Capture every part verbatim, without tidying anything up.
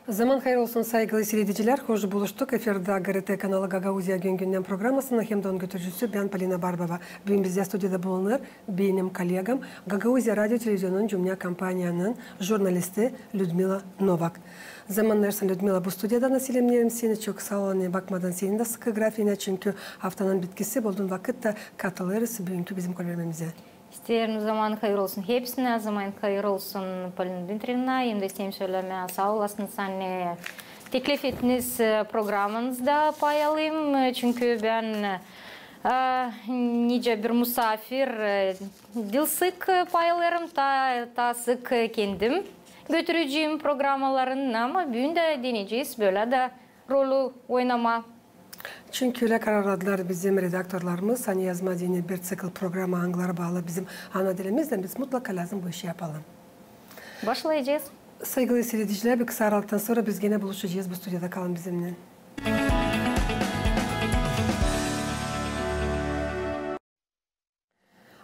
Zaman hayır olsun, saygılı siiredicilär. Hoş buluştuk. Efirdä GRT kanalı Gagauziya gün-gündän programasının hem dä onun götürücüsü bän, Polina Barbova. Büün bizdä studiyada bulunêr benim kollegam, Gagauziya radio televizionunun cümnä kompaniyanın jurnalisti Lüdmila Novak. Zaman ayırsan, Lüdmila, bu studiyada, nasıl emneerim seni, çok saa ol, ani bakmadan senin dä sıkı grafiinä, çünkü aftanın bitkisi, buldun vakıt da katılêrsın büünkü bizim kolvermemizä. İsteerim zaman hayır olsun hepsinä, zaman hayır olsun, Polina Dmitrievna, hem dä isteerim sölemää saa olasınız, ani teklif ettiniz, e, programanızda pay alayım, e, çünkü bän, e, nicä bir musaafir, e, diil sık, e, pay alêrım, taa, taa sık, e, kendim götürücüyüm programaların, ama büün dä deneyecez bölä dä rolü oynamaa. Çünkü ölä kararladılar bizim redaktorlarımız, ani yazmaa deyni bir ţikl programa, angıları baalı bizim ana dilimizdän, biz mutlaka lääzım bu işi yapalım. Başlayacez. Saygılı siiredicilär, bir kısa aralıktan sora biz genä buluşacez. Bu studiyada kalın bizimnän.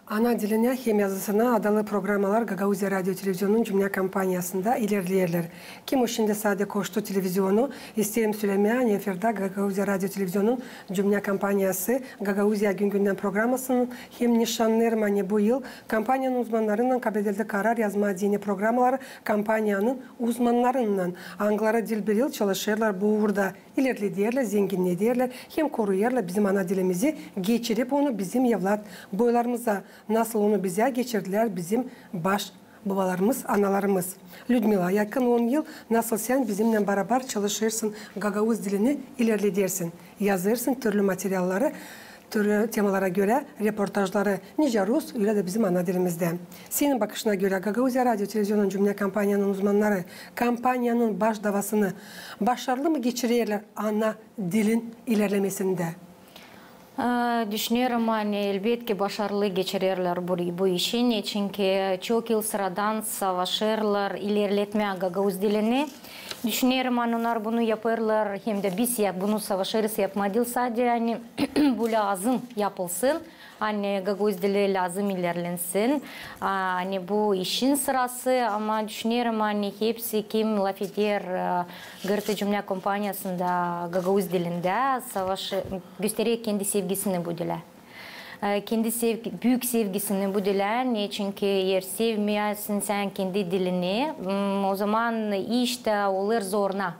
Ana dilinä hem yazısına adalı programalar Gagauziya radio televizionunun cümnä kompaniyasında ilerleerlär. Kim o şindi sade koştu televizionu, isteerim sölemää, ani efirdä Gagauziya radio televizionunun cümnä kompaniyası Gagauziya gün-gündän programasının hem nişannêêrım, ani bu yıl kompaniyanın uzmannarınnan kabledildi karar yazmaa deyni programaları kompaniyanın uzmannarınnan, angıları diil bir yıl çalışêrlar bu uurda, ilerlederlär, zenginnederlär hem koruyêrlar bizim ana dilimizi, geçirip onu bizim evlatboylarımıza, nasıl onu bizä geçirdilär bizim baş bobalarımız, analarımız. Lüdmila, yakın on yıl nasıl sän bizimnän barabar çalışêrsın, gagauz dilini ilerledersin, yazêrsın türlü materialları, türlü temalara görä reportajları, nicä rus, ölä dä bizim ana dilimizdä. Senin bakışına görä, Gagauziya radio televizionunun cümnä kompaniyanın uzmannarı kompaniyanın baş davasını başarılı mı geçirerlär ana dilin ilerlemesindä? E, düşünerim, ani elbetki başarılı geçirerlär bu, bu işi, neçinki çok yıl sıradan savaşêrlar ilerletmää gagauz dilini. Düşünerim, ani onnar bunu yapêrlar, hem dä biz ya, bunu savaşêrız yapmaa diil sade, ani bu lääzım yapılsın, ani gagauz dili lääzım ilerlensin, a, ani bu işin sırası, ama düşünerim, ani hepsi, kim lafeder, e, GRT cümnä kompaniyasında gagauz dilindä, savaşı, gösterer kendi sevgisini bu dilä. E, kendi sevgi-, büük sevgisini bu dilä, neçinki eer sevmeersin sän kendi dilini, m, o zaman iş tä olêr zoruna.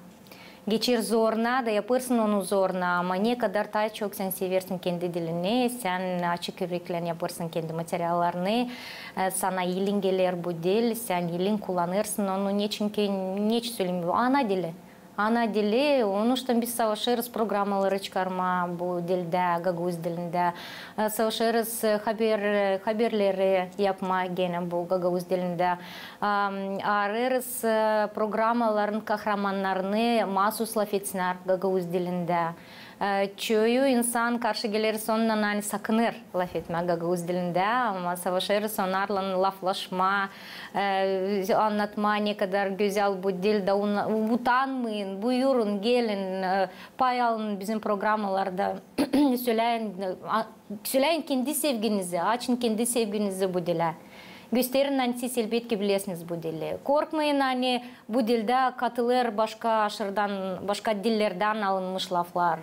Geçer zoruna da yapêrsın onu zoruna, ama ne kadar taa çok sän seversin kendi dilini, sän açık üreklän yapêrsın kendi materiallarını, e, sana ilin geler bu dil, sän ilin kullanêrsın onu, neçinki, neçin söleyim, bu ana dili. Ana dili, onuştan biz savaşêrız programaları çıkarmaa bu dildä, gagauz dilindä. E, savaşêrız, e, haber, e, haberleri yapmaa genä bu gagauz dilindä. Am, arêêrız, e, programaların kahramannarını, maasuz lafetsinnär gagauz dilindä. E, çoyu insan karşı geler, onunnan ani sakınêr lafetmää gagauz dilindä, ama savaşêrız onnarlan laflaşmaa, e, annatmaa, ne kadar gözäl bu dil, da un-, utanmayın, buyurun, gelin, e, pay alın bizim programalarda, söläyin, e, a-, söläyin kendi sevginizi, açın kendi sevginizi bu dilä. Gösterin, ani siz elbetki bilersiniz bu dili. Korkmayın, ani bu dildä katılêr başka aşırıdan, başka dillerdän alınmış laflar.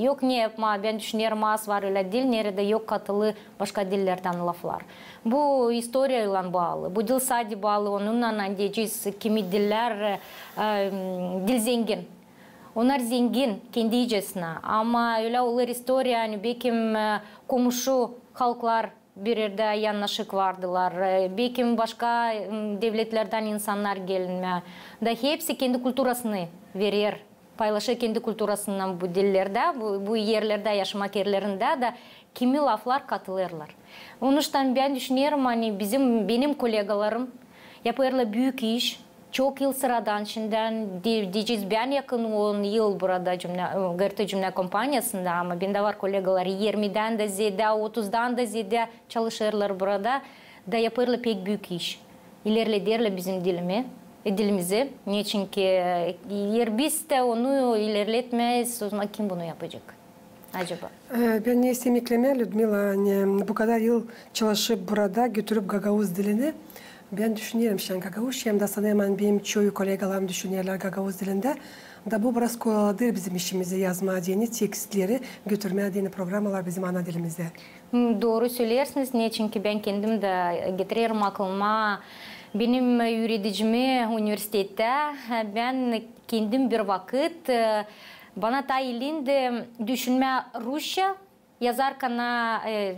Yok ne yapmaa, bän düşünerim, az var ölä dil, neredä yok katılı başka dillerdän laflar. Bu istoriyaylan baalı. Bu diil sade baalı onunnan, ani deyecez, kimi dillär, e, dil zengin. Onnar zengin kendi icesinä. Ama ölä olêr istoriya, ani bekim, e, komuşu halklar bir erdä yannaşık vardılar. E, bekim başka, m, devletlerdän insannar gelinmää. Da hepsi kendi kulturasını verer, paylaşêr kendi kulturasınnan bu dillerdä, bu, bu erlerdä, yaşamak erlerindä da kimi laflar katılêrlar. Onuştan bän düşünerim, ani bizim, benim kollegalarım yapêrlar büük iş, çok yıl sıradan, şindän de-, deyecez, bän yakın on yıl burada cümnä, GRT cümnä kompaniyasında, ama bendä var kollegalar irmidän dä zeedä, otuzdan da zeedä çalışêrlar burada, da yapêrlar pek büük iş. İlerlederlär bizim dilimi, e, dilimizi. Neçinki, e, eer biz dä onu ilerletmeeriz, o zaman kim bunu yapacek acaba? E, bän ne isteerim eklemää, Lüdmila, ani bu kadar yıl çalışıp burada, götürüp gagauz dilini, Bän düşünerim şindän gagauzça, hem dä sanêrım, ani benim çoyu kollegalarım düşünerlär gagauz dilindä. Da bu biraz kolayladır bizim işimizi, yazmaa deyni tekstleri, götürmää deyni programalar bizim ana dilimizdä. Hmm, dooru söleersiniz, neçin ki bän kendim dä getirerim aklıma benim üüredicimi universitettä. Bän kendim bir vakıt, e, bana taa ilindi düşünmää rusça, yazarkana, e,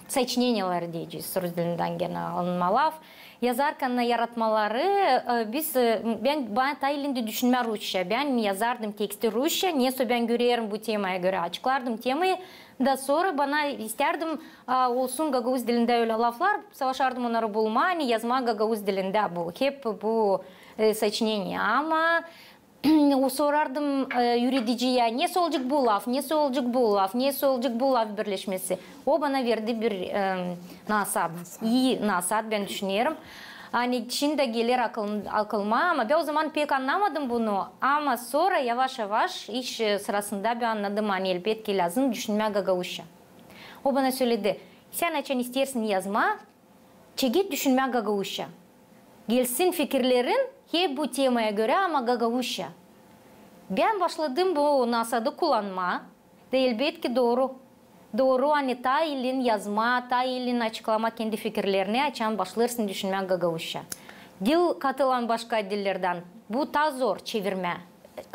soçineniyeleri deyecez, rus dilindän genä alınma laf. Yazarkana yaratmaları, e, biz, e, bän, bana taa ilindi düşünmää rusça. Bän yazardım teksti rusça, nesoy bän görerim bu temaya görä, açıklardım temayı. Da sora bana istärdim, a, olsun gagauz dilindä ölä laflar, savaşardım onnarı bulmaa, ani yazmaa gagauz dilindä bu, hep bu, e, soçineniye. Ama o sorardım, e, üürediciyä, nesoy olacek bu laf, nesoy olacek bu laf, nesoy olacek bu laf birleşmesi. O bana verdi bir, e, nasaat. Nasaat. İi nasaat, bän düşünerim. Ani şindi geler akıl-, aklıma, ama bän o zaman pek annamadım bunu. Ama sora yavaş-yavaş iş, e, sırasında bän annadım, ani elbetki lääzım düşünmää gagauzça. O bana söledi: sän açan isteersin yazmaa, çeket düşünmää gagauzça. Gelsin fikirlerin hep bu temaya görä, ama gagauzça. Bän başladım bu nasaadı kullanmaa. Da elbetki dooru. Dooru, ani taa ilin yazmaa, taa ilin açıklamaa kendi fikirlerini, açan başlêêrsın düşünmää gagauzça. Dil katılan başka dillerdän, bu taa zor çevirmää.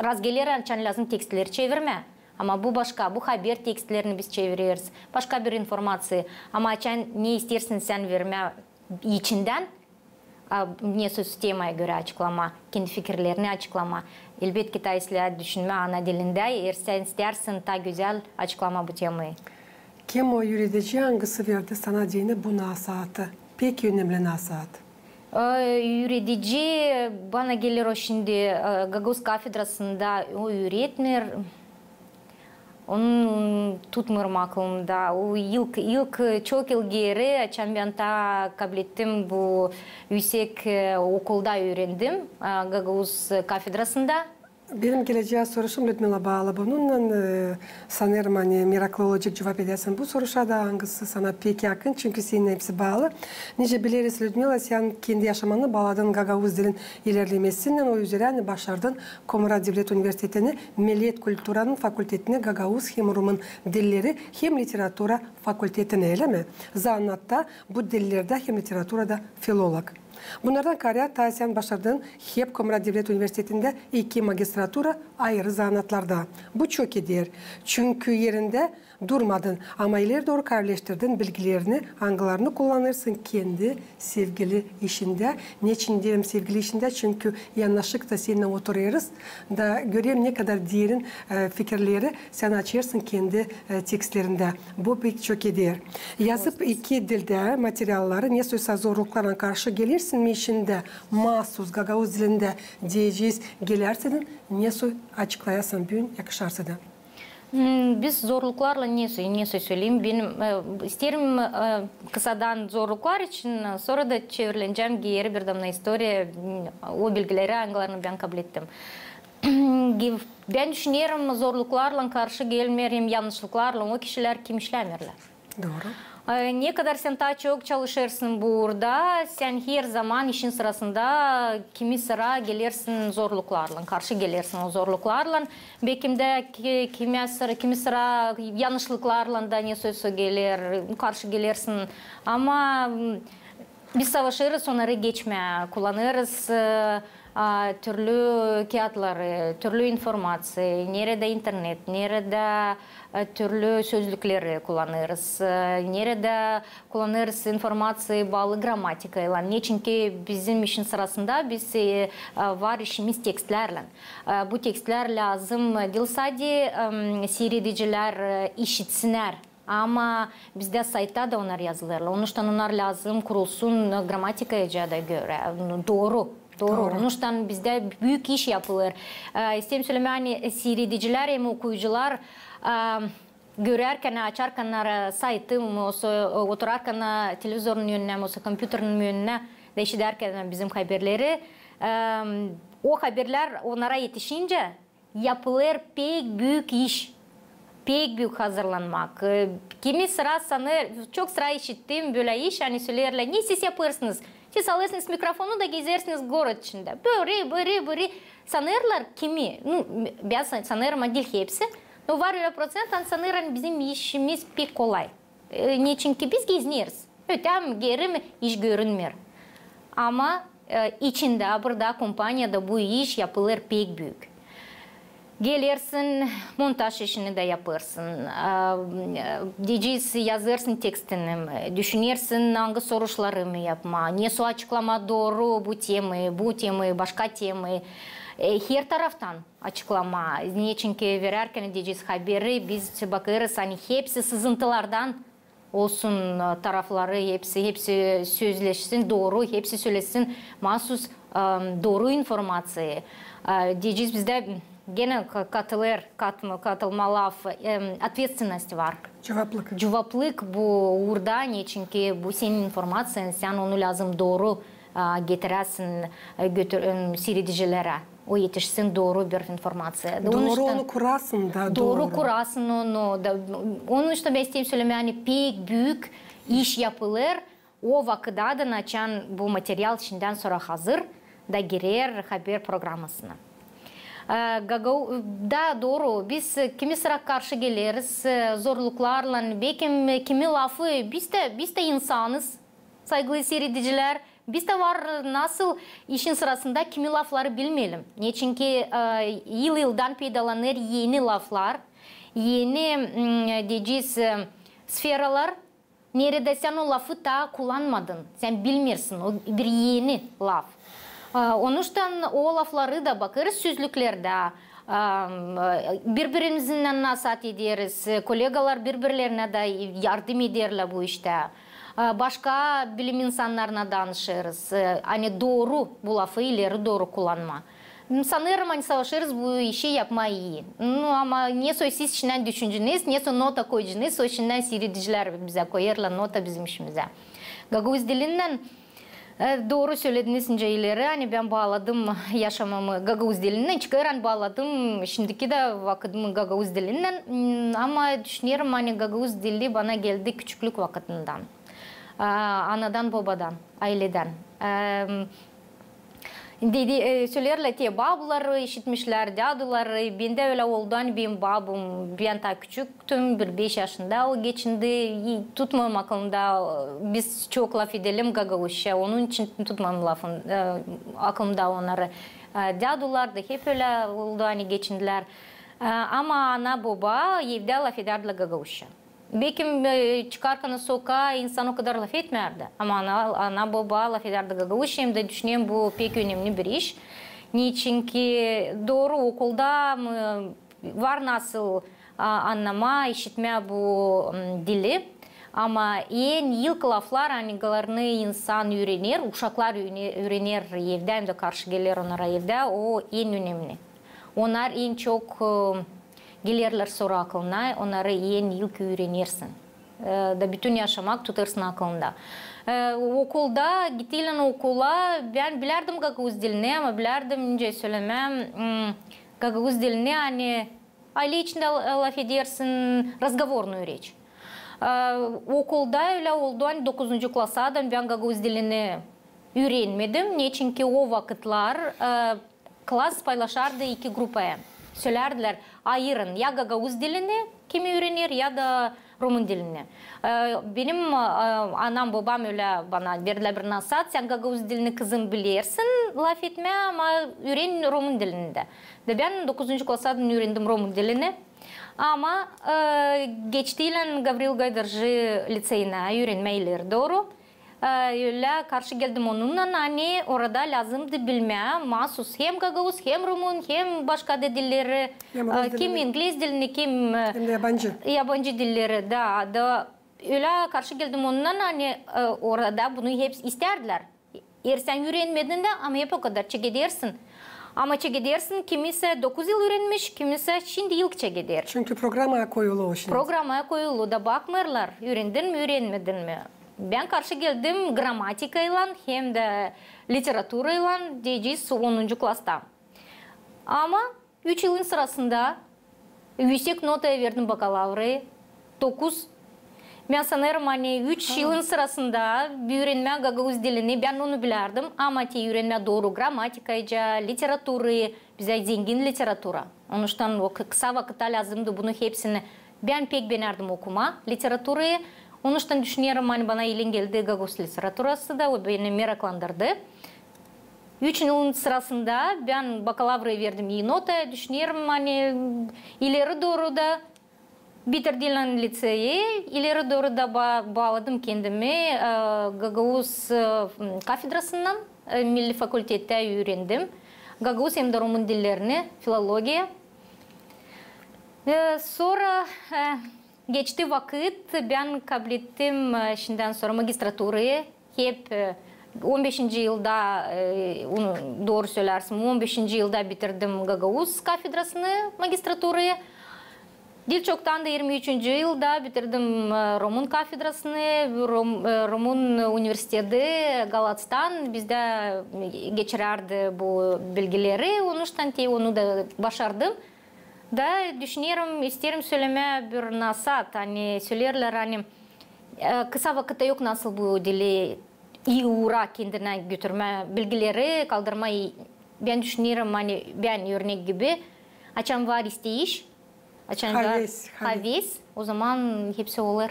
Razgeler, açan lääzım tekstleri çevirmää. Ama bu başka, bu haber tekstlerini biz çevireriz, başka bir informaţiya. Ama açan ne isteersin sän vermää içindän, a, nesoy temaya görä açıklamaa, kendi fikirlerini açıklamaa. Elbetki, taa islää düşünmää ana dilindä, eer sän isteersin taa gözäl açıklamaa bu temayı. Kim o üüredici, angısı verdi sana deyni bu nasaatı? Pek önemli nasaat. E, üüredici, bana geler, o şindi, e, gagauz kafedrasında o üüretmeer. Onu tutmêêrım aklımda. O ilk, ilk, çok yıl geeri, açan bän taa kablettim bu üüsek, e, okulda üürendim, e, gagauz kafedrasında. Benim gelecää soruşum, Lüdmila, baalı bununnan, e, sanêrım, ani meraklı olacek cuvap edäsin bu soruşa da, angısı sana pek yakın, çünkü seninnän hepsi baalı. Nicä bileriz, Lüdmila, sän kendi yaşamanı baaladın gagauz dilin ilerlemesinnän, o üzerä, ani başardın Komrat devlet universitetini millet kulturanın fakultetini gagauz hem rumın dilleri hem literatura fakultetini, ölä mi? Zanaatta bu dillerdä hem literaturada filolog. Bunnardan kaarä taa sän başardın hep Komrat devlet universitetindä iki magistratura ayırı zanaatlarda. Bu çok eder, çünkü erindä durmadın, ama ileri dooru kavileştirdin bilgilerini, angılarını kullanêrsın kendi sevgili işindä. Neçin deerim sevgili işindä? Çünkü yanaşık da seninnän oturêrız da görerim, ne kadar derin, e, fikirleri sän açêrsın kendi, e, tekstlerindä. Bu pek çok eder. Yazıp iki dildä materialları, nesoysa zorluklarlan karşı gelersin mi işindä, maasuz gagauz dilindä deyecez, gelersin, nesoy açıklayasın büün, yakışarsa da. Hmm, biz zorluklarlan nesoy, nesoy söleyim. Benim, e, isteerim, e, kısadan zorluklar için, e, sora da çevrilecäm geeri bir damnaya istoriya, m, o bilgileri, angılarını bän kablettim. Bän düşünerim, zorluklarlan karşı gelmeer hem yanlışlıklarlan o kişilär, kim işlämeerlär. Dooru. E, ne kadar sän taa çok çalışêrsın bu uurda, sän herzaman işin sırasında kimi sıra gelersin zorluklarlan, karşı gelersin o zorluklarlan. Bekim dä ki-, kimi sıra, kimi sıra yanlışlıklarlan da nesoysa geler, karşı gelersin. Ama, m, biz savaşêrız onnarı geçmää, kullanêrız, e, a, türlü kiyatları, türlü informaţiya, neredä internet, neredä, e, türlü sözlükleri kullanêrız, e, neredä kullanêrız informaţiya baalı gramatikaylan. Neçin ki bizim işin sırasında biz, e, e, var işimiz tekstlärlän. E, bu tekstlär lääzım diil sade, em, siiredicilär, e, işitsinnär. Ama bizdä saytta da onnar yazılêrlar. Onuştan onnar lääzım kurulsun, e, gramatikayca da görä. Dooru, dooru. Dooru. Onuştan bizdä büük iş yapılêr. E, isteerim sölemää, ani siiredicilär hem okuyucular, e, görärkän, açarkannar, e, saytı, osa, e, oturarkana televizorun önünä, osa kompyuterin önünä da işidärkän bizim haberleri, e, o haberlär onnara etişincä, yapılêr pek büük iş. Pek büük hazırlanmak. E, kimi sıra sanêr, çok sıra işittim bölä iş, ani söleerlär, ne siz yapêrsınız? Biz alêrsınız mikrofonu da gezersiniz gorod içindä. Böre, böre, böre. Sanêrlar kimi, nu, bän san-, sanêrım, ani diil hepsi. No var ölä proţent, ani sanêr, ani bizim işimiz pek kolay. E, neçinki biz gezineriz. Ötää mi, geri mi, iş görünmeer. Ama, e, içindä, burada, kompaniyada bu iş yapılêr pek büük. Gelersin, montaj işini dä yapêrsın. E, deyecez, yazêrsın tekstini, düşünersin, angı soruşları mı yapmaa, nesoy açıklamaa dooru bu temayı, bu temayı, başka temayı. E, her taraftan açıklamaa. Neçinki verärkän, deyecez, haberi, biz bakêrız, ani hepsi sızıntılardan olsun, e, tarafları, hepsi, hepsi sözleşsin dooru, hepsi sölesin maasuz, e, dooru informaţiyayı. E, deyecez, bizdä genä ka-, katılêr, katma-, katılma laf, e, ответственность var. Cuvaplık. Cuvaplık bu uurda, neçinki bu senin informaţiyan, sän onu lääzım dooru, e, getiräsin, e, götür-, e, siiredicilerä. O etişsin dooru bir informaţiya. Dooru onu kurasın da dooru. Dooru kurasın onu da. Onuştan bän isteerim sölemää, ani pek büük iş yapılêr o vakıttan, açan bu material şindän sora hazır da girer haber programasına. E, gagau-, da dooru, biz kimi sıra karşı geleriz, e, zorluklarlan, bekim kimi lafı, biz dä, biz dä insanız, saygılı siirediciler. Biz dä var nasıl işin sırasında kimi lafları bilmeyelim. Neçinki, e, yıl-yıldan peydalanêr eni laflar, eni, m, deyecez, e, sferalar, neredä sän o lafı taa kullanmadın, sän bilmeersin, o bir eni laf. E, onuştan o lafları da bakêrız sözlüklerdä, e, biri-birimizinnän nasaat ederiz, e, kolegalar biri-birlerinä dä yardım ederlär bu iştä. E, başka bilim insannarına danışêrız. E, ani dooru bu lafı ileri dooru kullanmaa. M, sanêrım, ani savaşêrız bu işi yapmaa ii. Nu, ama nesoy siz şindän düşüneceniz, nesoy nota koyaceniz, o şindän siiredicilär bizä koyêrlar nota bizim işimizä. Gagauz dilinnän, e, dooru sölediniz nicä ileri, ani bän baaladım yaşamamı gagauz dilinnän, çıkêr, ani baaladım şindiki dä vakıdımı gagauz dilinnän. M, ama düşünerim, ani gagauz dili bana geldi küçüklük vakıtından. A, anadan, bobadan, ayledän. E, dedi, e, söleerlär, te babuları işitmişlär, däduları. Bendä ölä oldu, ani benim babum, bän taa küçüktüm, bir beş yaşında o geçindi. İ, tutmadım akılımda, e, biz çok lafedelim gagauzça, onun için tutmadım lafın, e, akılımda onnarı. E, dädular da hep ölä oldu, ani geçindilär. E, ama ana, boba evdä lafedärdilär gagauzça. Bekim, e, çıkarkana sokaa insan o kadar lafetmärdi. Ama ana, ana, boba lafedärdi gagauzça, hem dä düşünerim, bu pek önemli bir iş. Neçinki dooru okulda, m, var nasıl, a, annamaa, işitmää bu, m, dili. Ama en ilk laflar, angılarını insan üürener, uşaklar üüre-, üürener evdä, hem dä karşı geler onnara evdä, o en önemli. Onnar en çok, e, gelerlär sora akılına, onnarı en ilk üürenersin. E, da bütün yaşamak tutêrsın akılında. E, okulda, gittiylän okula, bän bilärdim gagauz dilini, ama bilärdim, nicä sölemää, m, gagauz dilini, ani aylä içindä la-, lafedersin, разговорную речь. E, okulda ölä oldu, ani dokuzuncu klasadan bän gagauz dilini üürenmedim, neçinki o vakıtlar, e, klas paylaşardı iki grupaya. Sölärdilär, ayırın ya gagauz dilini, kimi üürener, ya da rumın dilini. E, benim, e, anam, bobam ölä bana verdilär bir nasaat: sän gagauz dilini, kızım, bilersin lafetmää, ama üüren rumın dilini dä. Da bän dokuzuncu klasadan üürendim rumın dilini. Ama, e, geçtiylän Gavril Gaydırjı liţeyinä üürenmää ileri dooru. E, ölä karşı geldim onunnan, ani orada lääzımdı bilmää maasuz hem gagauz, hem rumın, hem başka da dilleri, hem e, rus kim dilini, ingliz dilini, kim, e, hem dä yabancı, yabancı dilleri, da, da ölä karşı geldim onunnan, ani, e, orada bunu hepsi istärdilär. Eer sän üürenmedin dä, ama hep o kadar çekedersin. Ama çekedersin, kimisä dokuz yıl üürenmiş, kimisä şindi ilk çekeder. Çünkü programaya koyulu o şindi. Programaya koyulu da bakmêêrlar, üürendin mi, üürenmedin mi. Bän karşı geldim gramatikaylan hem dä literaturaylan, deyecez, onuncu klasta. Ama üç yılın sırasında üüsek notaya verdim bakalavrayı, dokuz. Bän sanêrım, ani üç yılın sırasında üürenmää gagauz dilini, bän onu bilärdim, ama te üürenmää dooru grammatikayı, literaturayı, bizä zengin literatura. Onuştan o kı-, kısa vakıtta lääzımdı bunu hepsini. Bän pek beenärdim okumaa literaturayı. Onuştan düşünerim, ani bana elin geldi gagauz literaturası da, o beni meraklandırdı. Üç yılın sırasında bän bakalavrayı verdim ii nota, düşünerim, ani ileri dooru da bitirdiynän liţeyi, ileri dooru da ba-, baaladım kendimi, e, gagauz, e, kafedrasından, e, milli fakultettä üürendim. Gagauz hem dä rumun dillerini, filologiya. E, sora, e, geçti vakıt, bän kablettim, e, şindän sora magistraturayı. Hep, e, on beşinci yılda, e, dooru sölärsem, on beşinci yılda bitirdim gagauz kafedrasını, magistraturayı. Diil çoktan da irmi üçüncü yılda bitirdim, e, rumun kafedrasını, Rum-, e, rumun universiteti Galaţtan bizdä geçirärdi bu bilgileri, onuştan te onu da başardım. Da düşünerim, isteerim sölemää bir nasaat, ani söleerlär, ani, e, kısa vakıtta yok nasıl bu dili ii uura kendinä götürmää, bilgileri kaldırmaa. Bän düşünerim, ani bän örnek gibi, açan var isteyiş, açan var haves, ozaman hepsi olur.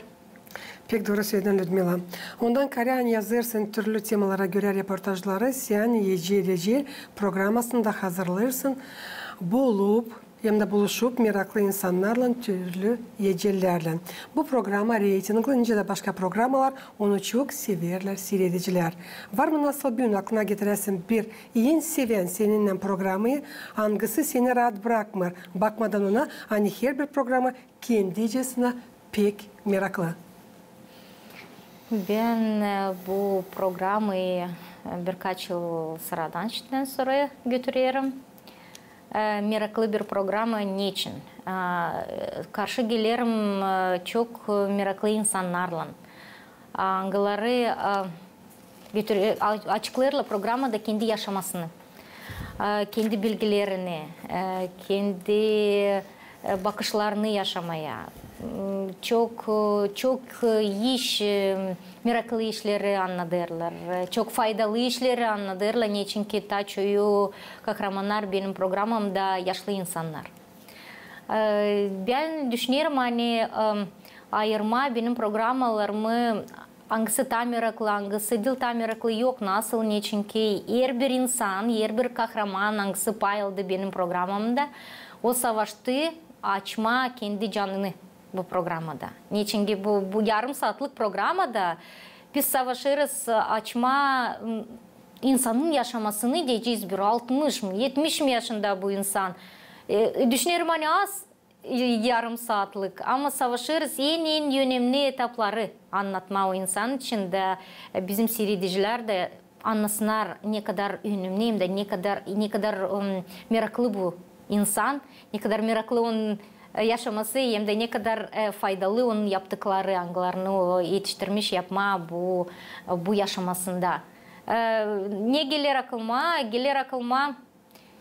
Pek dooru söledin, Lüdmila. Ondan kaarä, ani yazêrsın türlü temalara görä reportajları, sän ecel-ecel programasını da hazırlêêrsın, bulup hem dä buluşup meraklı insannarlan, türlü ecellerlän. Bu programa reytingli, nicä dä başka programalar, onu çok severlär siiredicilär. Var mı nasıl büün aklına getiräsin bir en sevän seninnän programayı, angısı seni raat brakmêêr, bakmadan ona, ani herbir programa kendicesinä pek meraklı? Bän, e, bu programayı, e, birkaç yıl sıradan şindän sora götürerim. E, meraklı bir programa. Neçin? E, karşı gelerim, e, çok, e, meraklı insannarlan, angıları, e, götüre-, a-, açıklêêrlar programada kendi yaşamasını, e, kendi bilgilerini, e, kendi, e, bakışlarını yaşamaya. M, çok, e, çok, e, iş, e, meraklı işleri annadêrlar, e, çok faydalı işleri annadêrlar, neçinki taa çoyu kahramannar benim programamda yaşlı insannar. E, bän düşünerim, ani, e, ayırmaa benim programalarımı, angısı taa meraklı, angısı diil taa meraklı, yok nasıl, neçinki herbir insan, herbir kahraman, angısı pay aldı benim programamda, o savaştı açmaa kendi canını bu programada. Neçinki bu, bu yarım saatlık programada biz savaşêrız açmaa, m, insanın yaşamasını, deyecez, bir altmış mı, etmiş mi yaşında bu insan. E, düşünerim, ani az, e, yarım saatlık, ama savaşêrız en, en önemli etapları annatmaa o insan için dä, e, bizim siiredicilär dä annasınnar, ne kadar önemli hem dä ne kadar, ne kadar, ım, meraklı bu insan, ne kadar meraklı onun, e, yaşaması hem dä ne kadar, e, faydalı onun yaptıkları, angılarını o etiştirmiş yapmaa bu, bu yaşamasında. E, ne geler aklıma? Geler aklıma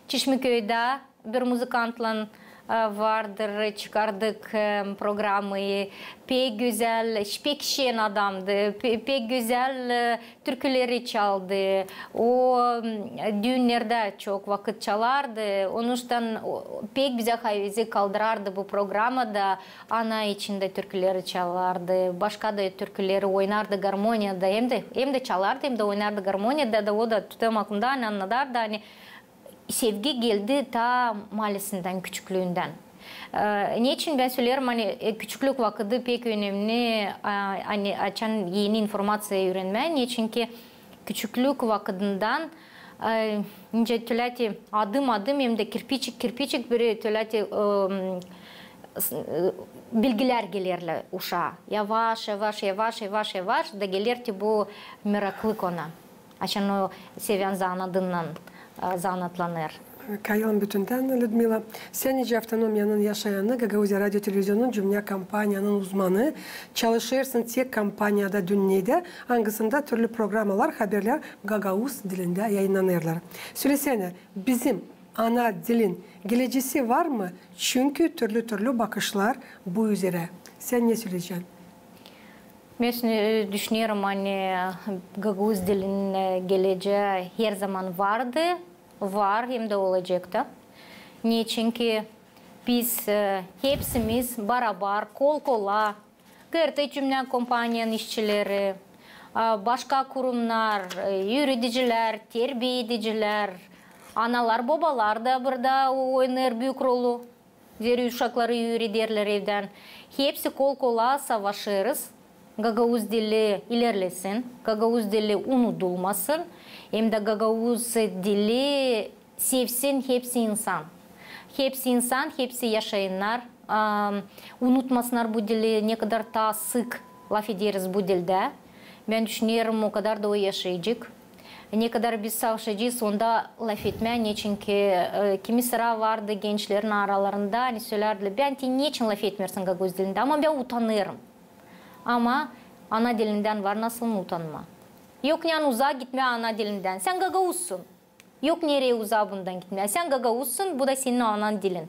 Çeşmeköyda bir muzıkantlan, e, vardır, çıkardık, e, programayı. Pek gözäl, pek şen adamdı, pe-, pek gözäl, e, türküleri çaldı. O, m, düünnerdä çok vakıt çalardı. Onuştan o, pek bizä havezi kaldırardı bu programada. Ana için dä türküleri çalardı, başka da türküleri oynardı garmoniyada. Hem dä, hem dä çalardı, hem dä oynardı garmoniyada. Da o da tutêrım aklımda, ani annadardı, ani sevgi geldi taa maalesindän, küçüklüündän. E, neçin bän söleerim, ani, e, küçüklük vakıdı pek önemli, a, ani açan eni informaţiya üürenmää, neçinki küçüklük vakıdından, e, nicä tölä te adım-adım hem dä kirpiçik-kirpiçik bir tölä te, e, s-, e, bilgilär gelerlär uşaa. Yavaş, yavaş, yavaş, yavaş, yavaş da geler te bu meraklık ona. Açan o sevän zanaatınnan, e, zanaatlanêr. Kayılım bütündän, Lüdmila. Sän nicä avtonomiyanın yaşayanı, Gagauziya radio televizionunun cümnä kompaniyanın uzmanı, çalışêrsın tek kompaniyada dünnedä, angısında türlü programalar, haberlär gagauz dilindä yayınnanêrlar. Sölesänä, bizim ana dilin gelecesi var mı? Çünkü türlü-türlü bakışlar bu üzerä. Sän ne söleyecän? Bän düşünerim, ani gagauz dilin gelecää herzaman vardı, var hem dä olacek ta. Neçinki biz hepsimiz barabar, kol-kola, GRT cümlä kompaniyanın işçileri, başka kurumnar, üüredicilär, terbiedicilär, analar-bobalar da burada oynêêr büük rolu. Zerä uşakları üürederlär evdän. Hepsi kol-kola savaşêrız gagauz dili ilerlesin, gagauz dili unudulmasın, hem dä gagauz dili sevsin hepsi insan. Hepsi insan, hepsi yaşayınnar, unutmasınnar bu dili, ne kadar taa sık lafederiz bu dildä. Bän düşünerim, o kadar da o yaşayacek. Ne kadar biz savaşacez onda lafetmää, neçinki kimi sıra vardı gençlerin aralarında, ani sölärdilär: "Bän, te neçin lafetmeersin gagauz dilindä?" Ama bän utanêrım. Ama ana dilindän var nasıl mı utanmaa? Yok nereyi uzaa gitmää ana dilindän. Sän gagauzsun. Yok nereyi uzaa bundan gitmää. Sän gagauzsun, bu da senin anan dilin.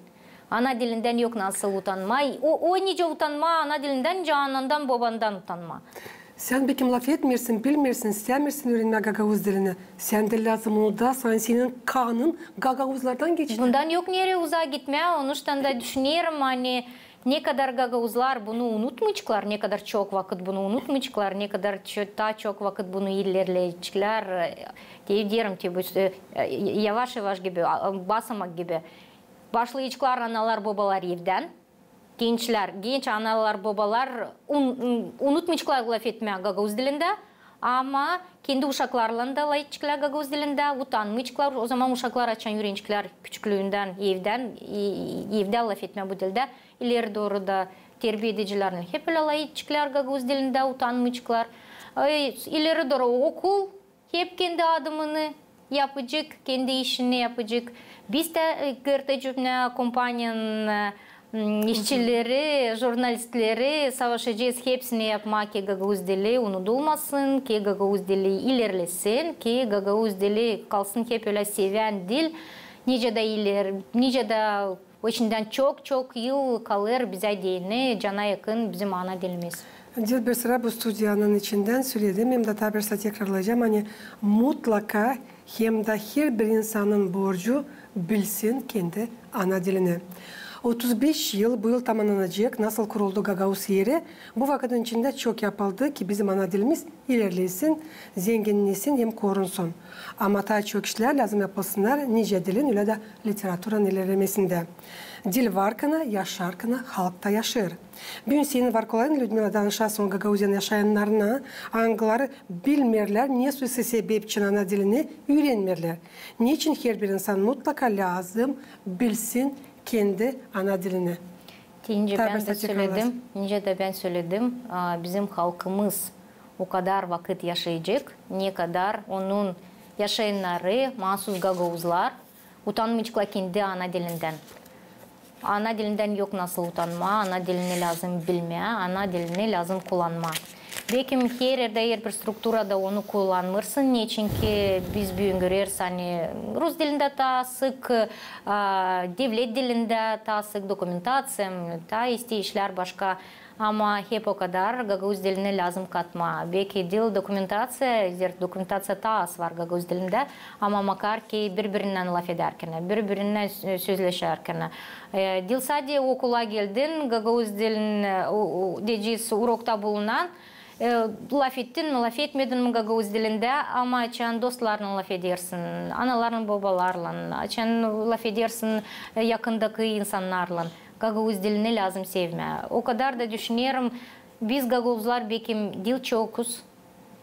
Ana dilindän yok nasıl utanmaa. O, o nicä utanmaa ana dilindän, nicä anandan, bobandan utanmaa. Sän bekim lafetmeersin, bilmeersin, istämeersin üürenmää gagauz dilini. Sändä lääzım unudasan, senin kanın gagauzlardan geçti. Bundan yok nereyi uzaa gitmää, onuştan da düşünerim, ani ne kadar gagauzlar bunu unutmayaceklar, ne kadar çok vakıt bunu unutmayaceklar, ne kadar taa çok vakıt bunu ilerleyeceklär, te deerim, te bu yavaş-yavaş gibi, basamak gibi. Başlayaceklar analar-bobalar evdän. Gençlär, genç analar-bobalar unutmayaceklar lafetmää gagauz dilindä, ama kendi uşaklarlan da lafedeceklär gagauz dilindä, utanmayaceklar. O zaman uşaklar açan üüreneceklär küçüklüündän evdän, evdä lafetmää bu dildä, ileri dooru da terbiedicilerlän hep ölä lafedeceklär gagauz dilindä, utanmayaceklar. İleri dooru okul hep kendi adımını yapacek, kendi işini yapacek. Biz dä GRT cümlä kompaniyanın işçileri, jurnalistleri savaşacez hepsini yapmaa, ki gagauz dili unudulmasın, ki gagauz dili ilerlesin, ki gagauz dili kalsın hep ölä sevän dil, nicä dä ileri, nicä dä içindän çok-çok yıl kalêr bizä deyni, cana yakın bizim ana dilimiz. Dilbär, sıra bu studiyanın içindän söledim, hem dä taa bir sıra tekrarlayacam, ani mutlaka hem dä herbir insanın borcu bilsin kendi ana dilini. Otuz beş yıl bu yıl tamannanacek, nasıl kuruldu Gagauz Yeri. Bu vakıdın içindä çok yapıldı, ki bizim ana dilimiz ilerlesin, zenginnesin hem korunsun. Ama taa çok işlär lääzım yapılsınnar nicä dilin, ölä dä literaturanın ilerlemesindä. Dil varkana, yaşarkana, halk ta yaşêêr. Büün senin var kolayın, Lüdmila, danışasın Gagauziyanın yaşayannarına, angıları bilmeerlär, ne soysa sebep için ana dilini üürenmeerlär. Neçin herbir insan mutlaka lääzım bilsin kendi ana dilini? Nicä bän dä söledim, nicä dä bän söledim, bizim halkımız o kadar vakıt yaşayacek, ne kadar onun yaşayannarı, maasuz gagauzlar, utanmayaceklar kendi ana dilindän. Ana dilindän yok nasıl utanmaa, ana dilini lääzım bilmää, ana dilini lääzım kullanmaa. Bekim her erdä, herbir strukturada onu kullanmêêrsın, neçinki biz büün göreriz, ani rus dilindä taa sık, devlet dilindä taa sık dokumentaţiya, taa isti işlär başka. Ama hep o kadar gagauz dilini lääzım katmaa. Beki dil dokumentaţiya, zerä dokumentaţiya taa az var gagauz dilindä, ama makar ki biri-birinnän lafedärkän, biri-birinnän sö-, sözleşärkän. Diil sade okula geldin, gagauz dilin, deyecez, urokta bulunan, lafettin mi, lafetmedin mi gagauz dilindä, ama açan dostlarlan lafedersin, analarlan, bobalarlan, açan lafedersin yakındakı insannarlan. Gagauz dilini lääzım sevmää. O kadar da düşünerim, biz gagauzlar bekim diil çokuz,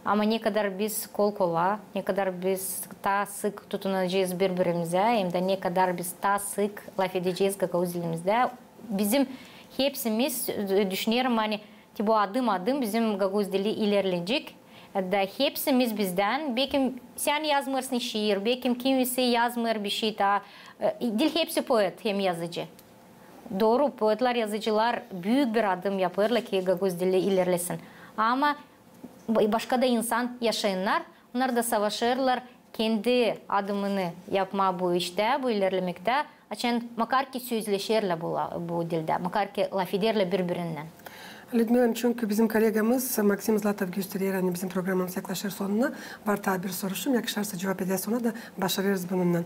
ama ne kadar biz kol-kola, ne kadar biz taa sık tutunacez biri-birimizä, hem dä ne kadar biz taa sık lafedecez gagauz dilimizdä, bizim hepsimiz, düşünerim, ani te bu adım-adım bizim gagauz dili ilerleyecek. Da hepsimiz bizdän, bekim sän yazmêêrsın şiir, bekim kimisi yazmêêr bişey taa, diil hepsi poet hem yazıcı. Dooru, poetlar, yazıcılar büük bir adım yapêrlar ki gagauz dili ilerlesin. Ama ba-, başka da insan yaşayannarlar, onnar da savaşêrlar kendi adımını yapmaa bu iştä, bu ilerlemektä, açan makar ki sözleşerlär bu la-, bu dildä, makar ki lafederlär biri-birinnän. Lüdmila, çünkü bizim kollegamız Maksim Zlatov gösterer, ani bizim programamız yaklaşêr sonuna, var taa bir soruşum, yakışarsa cuvap ederiz ona da, başarırız bununnan.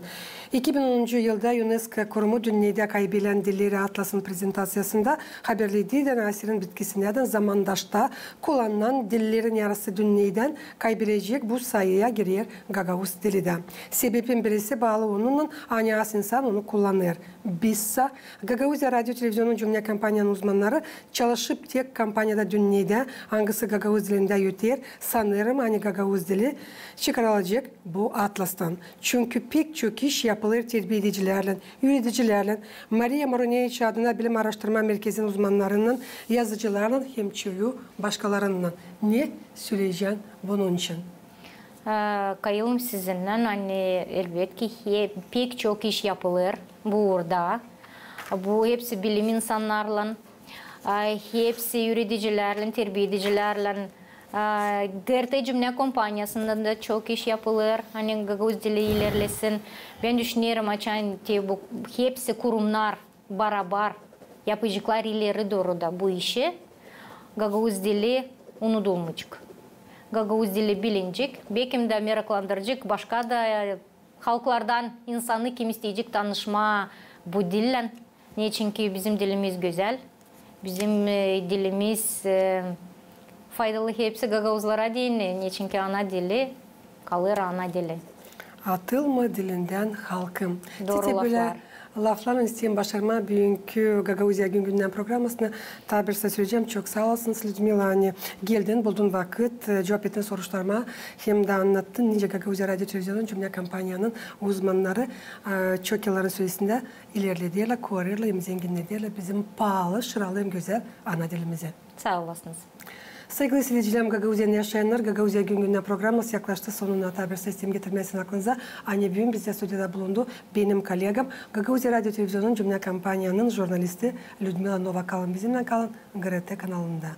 İki bin onuncu yılda UNESCO kurumu dünneydä kaybelän dilleri atlasın prezentaţiyasında haberlediydi, ani asirin bitkisindän zamandaşta kullanılan dillerin yarısı dünneydän kaybelecek, bu sayıya girer gagauz dili dä. Sebebin birisi baalı onunnan, ani az insan onu kullanêr. Bizsa, Gagauziya radio televizionun cümnä kompaniyanın uzmannarı çalışıp tek kompaniyada dünneydä, angısı gagauz dilindä öter, sanêrım, ani gagauz dili çıkarılacek bu atlastan. Çünkü pek çok iş yapılêr terbiedicilärlän, üüredicilärlän, Mariya Moruneviç adına bilim aaraştırma merkezin uzmannarınnan, yazıcılarlan hem çoyu başkalarınnan. Ne söleyecän bunun için? E, kayılım sizinnän, ani elbetki, he, pek çok iş yapılêr bu uurda. Bu hepsi bilim insannarlan, e, hepsi üüredicilärlän, terbiedicilärlän, e, GRT cümnä kompaniyasında da çok iş yapılêr, ani gagauz dili ilerlesin. Bän düşünerim, açan te bu hepsi kurumnar barabar yapaceklar ileri dooru da bu işi, gagauz dili unudulmayacek. Gagauz dili bilinecek. Bekim dä meraklandıracek başka da, e, halklardan insanı, kim isteyecek tanışmaa bu dillän. Neçinki bizim dilimiz gözäl, bizim, e, dilimiz, e, faydalı hepsi gagauzlara deyni, neçinki ana dili kalêr ana dili. Atılma dilindän, halkım. Dooru laflar. Laflarlan isteerim başarmaa büünkü Gagauziya gün-gündän programasını. Taa bir söz söleyecäm, çok saa olasınız, Lüdmila, ani geldin, buldun vakıt, e, cuvap ettin soruşlarıma, hem dä annattın, nicä Gagauziya radio televizionun cümnä kompaniyanın uzmannarı, e, çok yılların süresindä ilerlederlär, korêrlar hem zenginnederlär bizim paalı, şıralı hem gözäl ana dilimizi. Saa olasınız. Saygılı siiredicilerim, Gagauziyanı yaşayannar, Gagauziya gün-gündän programası yaklaştı sonuna. Taa bir isteerim getirmää sizin aklınıza, ani büün bizdä studiyada bulundu benim kollegam, Gagauziya radio televizionun cümnä kompaniyanın jurnalisti Lüdmila Novak. Kalın bizimnän, kalın GRT kanalında.